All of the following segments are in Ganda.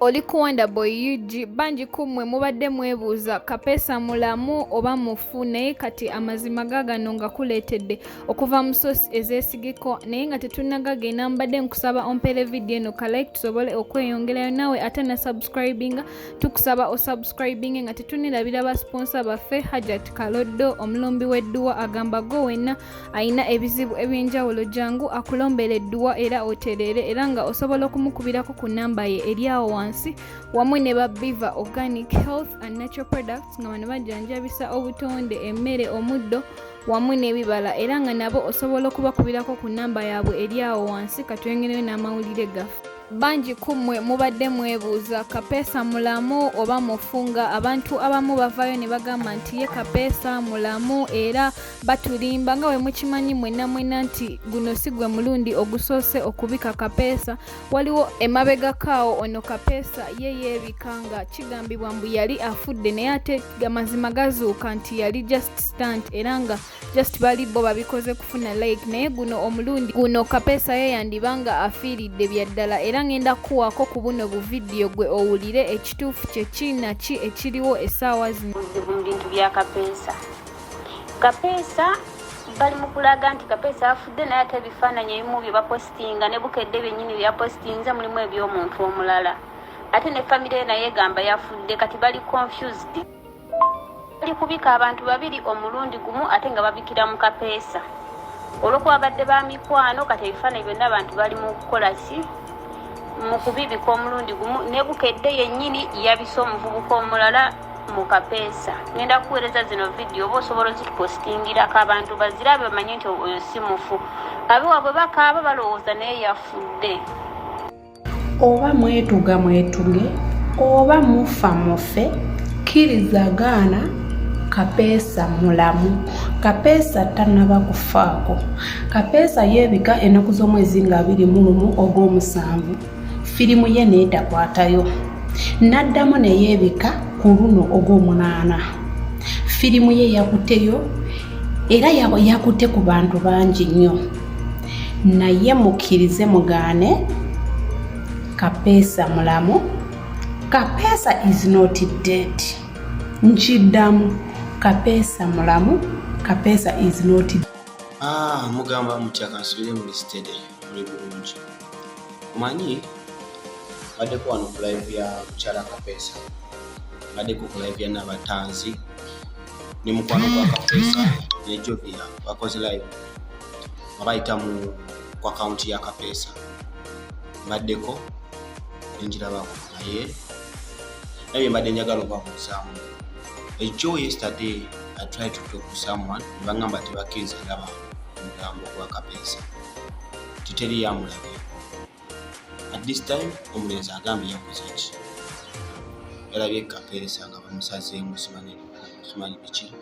Oli ku Wonderboy UG. Bangi ku mmwe mubadde mwebuuza Kapeesa mulamu oba mufu, naye kati amazima gaagano nga kuleetedde okuva mu source ezeesigiko. Naye nga tetunnagagenda, mbadde nkusaba ompeere vidiyo eno ka like tusobole okweyongerayo naawe ate na subscribinga, tukusaba osubscribinge. Nga tetunnerabira ba sponsor baffe, Hajat Kaloddo omulombi w'edduwa agamba go wenna alina ebizibu eby'enjawulo jangu akulombera edduwa era otereere, era nga osobola okumukubirako ku namba ye eri awo wansi, wamu ne ba Biva Organic Health and Natural Products nga bano bajjanjabisa obutonde, emmere, omuddo wamu n'ebibala, era nga nabo osobola okubakubirako ku namba yaabwe eri awo wansi. Katweyongereyo n'amawulire gaffe. Bangi ku mmwe mubadde mwebuuza Kapeesa mulamu oba mufu, nga abantu abamu bavaayo ne bagamba nti ye Kapeesa mulamu era batulimba, nga bwe mukimanyi mwenna mwenna nti guno si gwe mulundi ogusoose okubika Kapeesa. Waliwo emabegako awo ono Kapeesa ye yeebika nga kigambibwa mbu yali afudde, naye ate amazima gazuuka nti yali just stunt era nga just bali bo babikoze kufuna like. Naye guno omulundi guno Kapeesa ye yandiba nga afiiridde bya ddala, era ngenda kukuwaako ku buno bu vidiyo gwe owulire ekituufu kye ki naki ekiriwo essaawa zino. Buzibu mu bintu bya Kapeesa. Kapeesa bali mu kulaga nti Kapeesa afudde, naye ate ebifaananyi ebimu bye bapositinga ne Bukedde byennyini byapositinze mulimu eby'omuntu omulala, ate ne famire ye naye egamba yafudde. Kati bali confused, bali kubika abantu babiri omulundi gumu, ate nga babikira mu Kapeesa olwokuba badde ba mikwano. Kati ebifaananyi byonna abantu bali mu kukola ki mu kubibika omulundi gumu, ne Bukedde yennyini yabise omuvubuka omulala mu Kapeesa. Ngenda kuweereza zino vidiyo oba osobola ozitupositingirako abantu bazirabe bamanye nti oyo si mufu. Abewaabwe bakaaba balowooza naye yafudde. Oba mwetuga mwetuge, oba mufa mufe, kkiriza gaana, Kapeesa mulamu. Kapeesa tannaba kufaako. Kapeesa yeebika ennaku z'omwezi nga 21 ogw'omusanvu, firimu ye neetakwatayo, n'addamu ne yeebika ku luno ogw'omunaana, firimu ye yakutteyo era yakutte ku bantu bangi nnyo. Naye mukkirize mugaane, Kapeesa mulamu. Kapeesa is not dead. Nkiddamu, Kapeesa mulamu. Kapeesa is not Ah, mugamba mutya? Kansubire muli steady, muli bulungi. Omanyi baddeko wano ku live ya mukyala Kapeesa, baddeko ku live ya Nabatanzi ne mukwano gwa Kapeesa ne Jovia, bakoze live nga bayita mu ku akawunti ya Kapeesa. Mbaddeko nenjirabako, naye naye mbadde njagala obabuuzaamu. Ejjo, yesterday, I tried to talk to someone ne baŋŋamba tebakkiriza ndaba omulambo gwa Kapeesa, titeri yamulabyeko. At this time omulenzi agambye yakoze ki, yalabye Kapeesa nga bamusazeemu simanyi biki,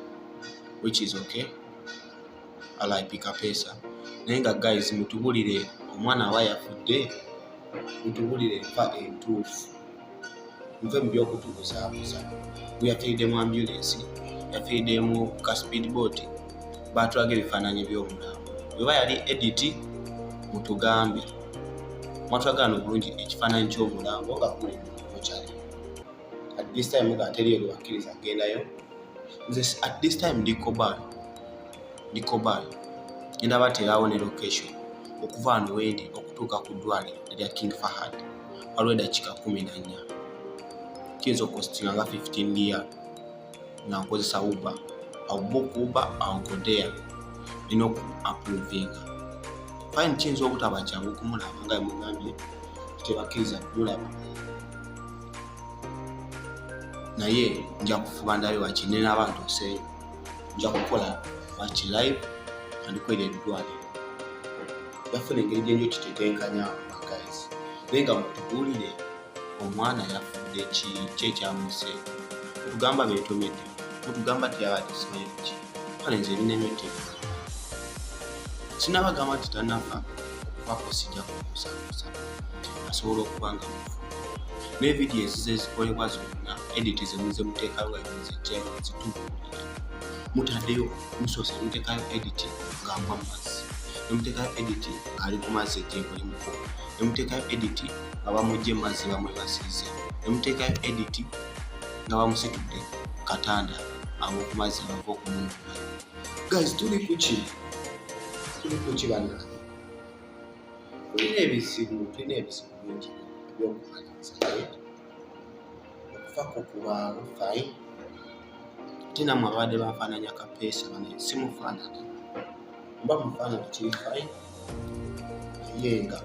which is okay, RIP Kapeesa. Naye nga guys, mutubulire, omwana aba yafudde, mutubulire enfa entuufu, muve mu byokutubuzaabuza. Bwe yafiiridde mu ambulance, yafiiridde mu ka speedboat, batulaga ebifaananyi by'omulambo. Bweba yali edit, mutugambe. Mwatulagana obulungi ekifaananyi ky'omulambo nga guli mokyali. At this time nga teriyo gwe bakkiriza kugendayo. Nze at this time ndi Koban, ndi Koban, ngenda bateerawo ne location. Okuva wano wendi okutuuka ku ddwaliro erya King Fahad waliwo eddakiika 14, kiyinza okukostinga nga 15 riyal nga nkozesa Uber. I'll book Uber, I'll go there, nina oku approvinga. Fine, kiyinza obutaba kyangu kumulaba nga mugambye tebakkiriza kumulaba, naye nja kufuba ndabe waki n'abantu oseeyo. Nja kukola waki live andikwera eddwaliro, yafuna engeri gyenjo kitetenkanya, guys. Naye nga mutubuulire, omwana yafudde ki? Ki ekyamuse? Mutugamba beetomedde, mutugamba teyabadde simanyi biki. Kale nze ebinemye otegeera, sinabagamba nti tanafa. Okufaako sijja kubuusabuusa, asobola okuba nga mufu, naye vidiyo ezize ezikolebwa zonna edit zemuze muteekayo nga muzijjayo zitubuulire. Mutaddeyo, musoose muteekayo edit ng'agwa mu mazzi, Nemuteekayo edit ng'ali ku mazzi ejjengo limukuba, nemuteekayo edit nga bamugye mu mazzi bamwebasiiza, nemuteekayo edit nga bamusitudde katanda ab'oku mazzi abava okumununula. Guys, tuli kuki? Tuli kuki bannange? Tulina ebizibu, tulina ebizibu bingi ebyokumaliriza, naye okufa kwo kubaawo, fine. Ate nammwe abadde banfaananya Kapeesa, bane simufaanana, mba mufaanana kiri fine, naye nga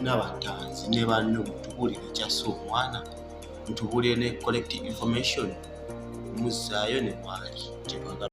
n'abatanzi ne banno mutubuulire ekyasse omwana, mutubuulire ne correct information, muzzaayo ne mwali kyetwagala.